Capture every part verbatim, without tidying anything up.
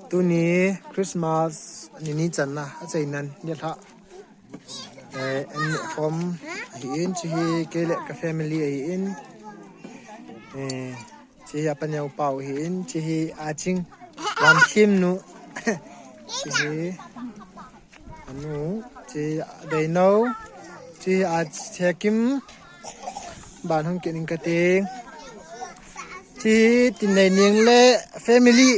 Tuni Christmas ni ni channa achainan nilhah. Eh, an ni khom ahin, chehi kei le ka family ahin. Eh, chehi apa neo pau ahin, chehi aching lam thim nu. Chehi anu, chehi dei no, chehi a chekim ban hung kening kating. Chehi tin nei ning le family.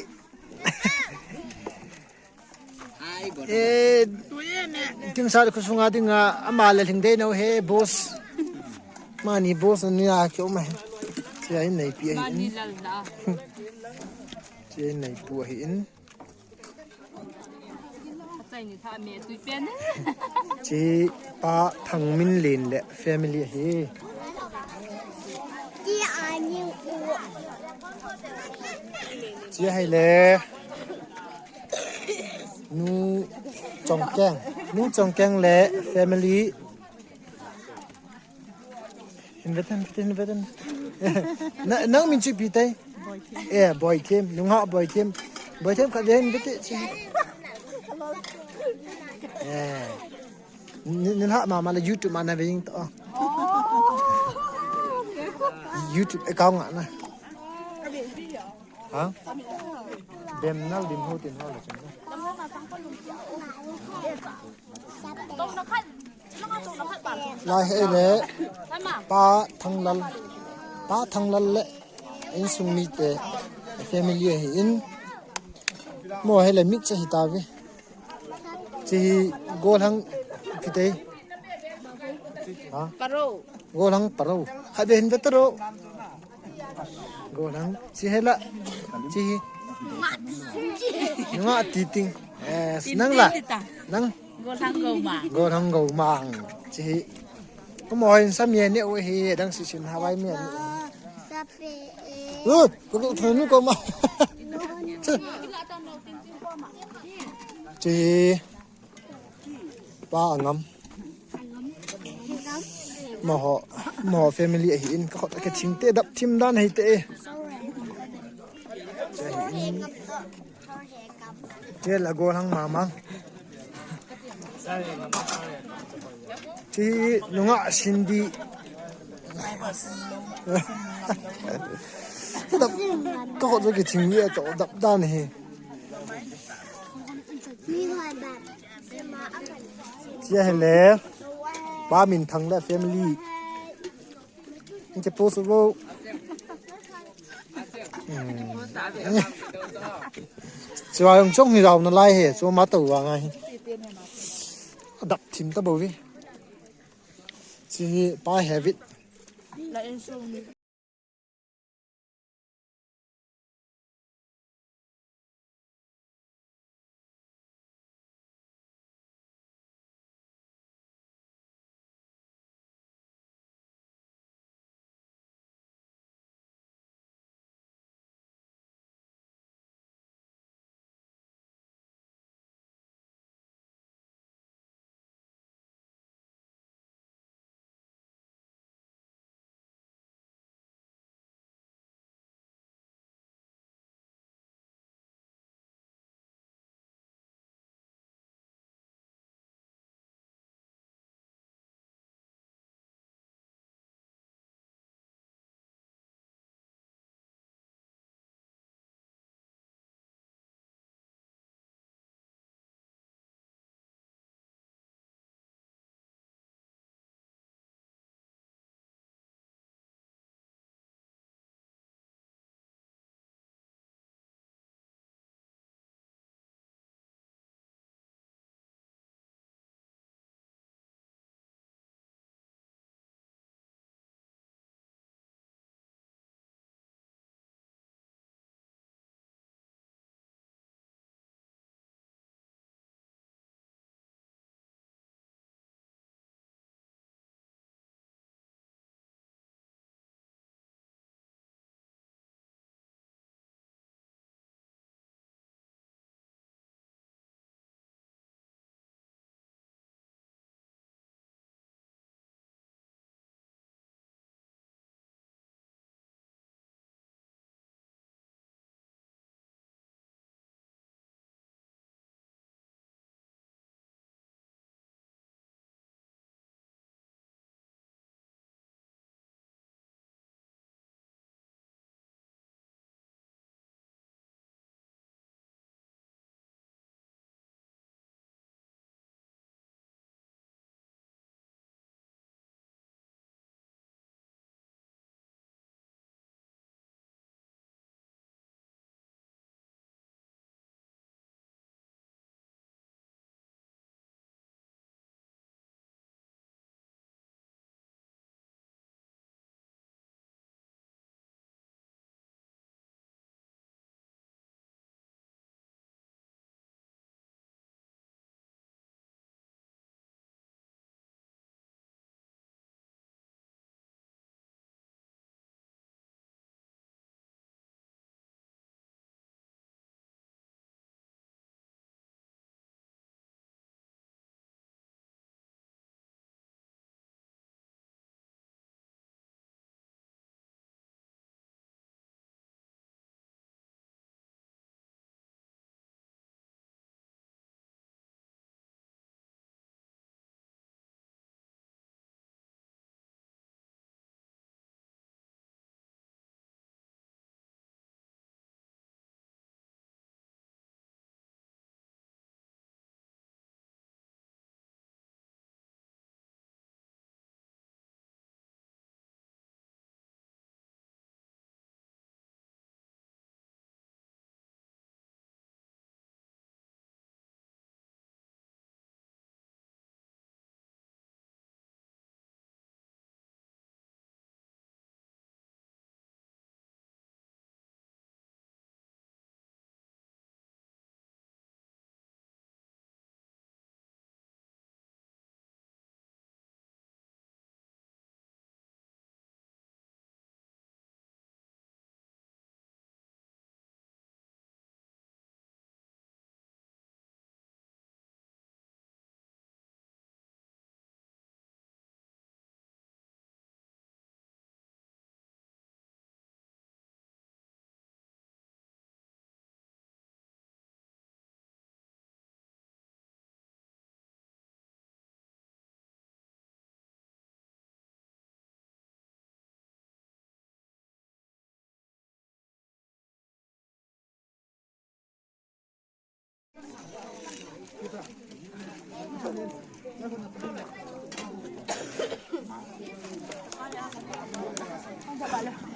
Eh, ting sa khu sunga dinga ama le hling dei no he boss. Mani boss ni a ki um he. Chehi nei pi ahin. Chehi nei pu ahin. Chehi pa Thangminlen le family ahi. Chehi le nu Chongkeng, nu Chongkeng le family. Hin vetan, hin vetan. Na, nang min chu ipi tai? Eh, Boithem, nungah Boithem. Boithem khat hin vete chi. Eh. Ni, ni ha ma ma la YouTube ma na ve ing to. YouTube account nga na. Ha? Dem nal din ho din ho la chun. Lai he le pa Thanglal, pa Thanglal le insung mite family ahin mo he le mix ahi tave. Chehi golhang kite. Ha? Paro. Golhang paro. Khat be hin be taro. Golhang. Chehi la. Chehi. Nunga titing. Eh, nang la. Nang. Golhang gomang. Golhang gomang. Chehi. Kumo hin sa mi ne u hi dang si sin Hawaii mi ne. Ui, ko ko thanu ko ma. Chehi. Pa Angam. Maho, maho family ahin ka khot ka thing te dap thim dan ahi te. Che la golhang mama. Chehi nunga Sindi. Dap, ka khot ka thing ye to dap dan ahi. Chehi le pa Minthang le family. Inche post vo. Hmm. Chua jong chong hi rau na lai he, chua ma to wa ngai. Dap thim ta bo vi. Chehi pa Hevit.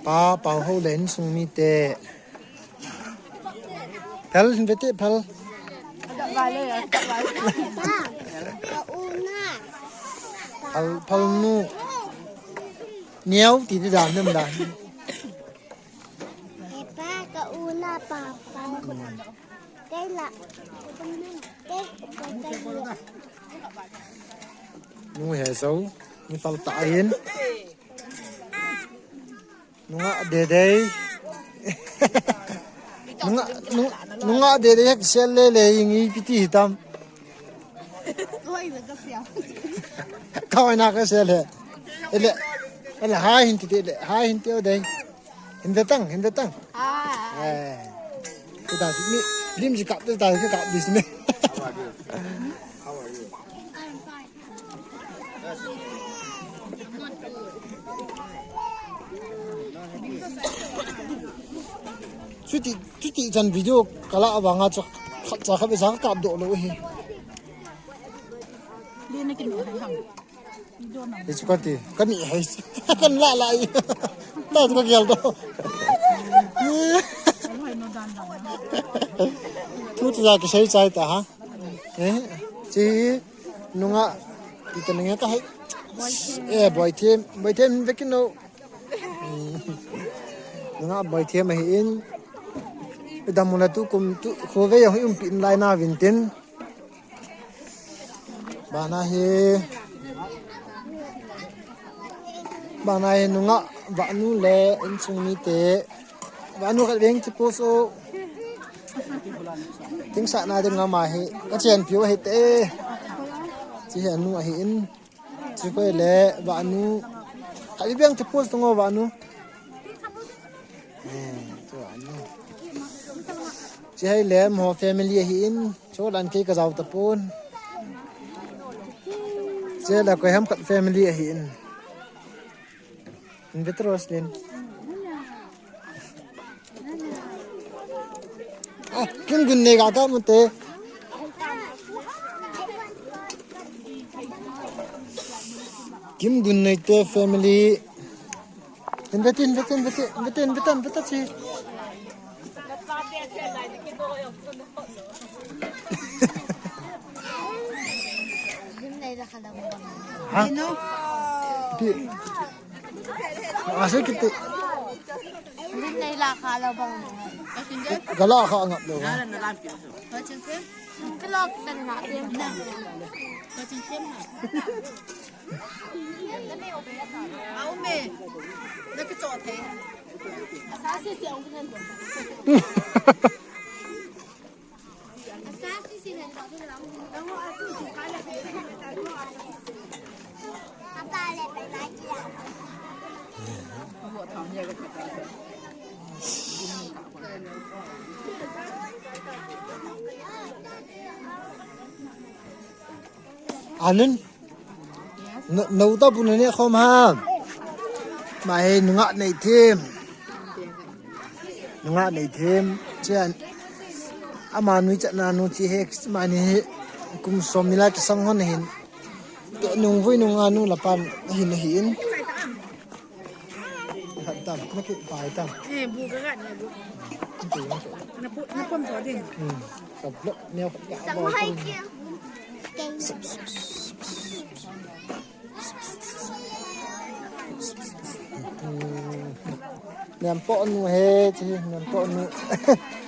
Pa, Pa ho le insung mite. Phal, hin vete, phal. Phal, phal nu. Niau ti ti dan nem dan. He pa, ka u na pa pa. Kei la. Kei, kei, kei. Nu he so, ni phal ta in. Nunga dedei. Nunga, nunga, nunga dedei hek sel le le ingi piti hitam. Kawai na ka sel he. Ele, ele hai hin ti le, hai hin ti o dei. Hin de tang, hin de tang. Ah. Eh. Kita ni lim ji kap de ta ka kap dis me. Chuti, chuti chan video kala avanga cha, cha kha be cha kap do lo hi. Lena kin hai ham. Hi chu kati, kani hai. Kan la la. Ta chu ka gel do. Thu chu ja ki sei chai ta ha. Eh, chi nunga, kita nunga ka hai. Eh, boy them, boy them vekin no. Nunga boy them ahi in. Damula tu kum tu, khove ya hui um pin lai na vintin. Bana hi. Bana hi nunga vanu le insung mite. Vanu khat veng ti post o. Ting sa na ding ama hi. Ka chen piu hi te. Chi hi anu ahi in. Chi koi le vanu. Khat veng ti post ngo vanu. Eh, tu vanu. Chi hai le mo family ahi in. Cholan kei ka jao tapon. Che la koi ham khat family ahi in. In Petros len. Ah, kin gun ne ga ka mute. Kim gun ne te family. Invite, invite, invite, invite, invite, invite, chi. Ha? Pi. Ase kiti. Gala kha ngap lo. Anun. No, no ta bu ne khom ha. Ma he nunga nei them. Nunga nei them. Chian. Ama nui cha na nu chi he ma ni he. Kum som ni la ki sang hon hin. Te nung vui nung anu la pan hin hin. Khat tam, na ki pai tam. Eh, bu ka gat ne bu. Nti na ki. Na pu, na pom to ding. Hmm. Ka vlog neo khat ya. Sam hai kia. Hmm. Niam po nu he, chi, niam po nu.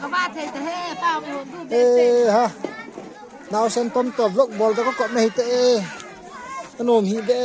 Ka ba the te he, pa bu du be te. Eh, ha. Nau sen pom to vlog bol to ko ko me hi te. Anom hi be.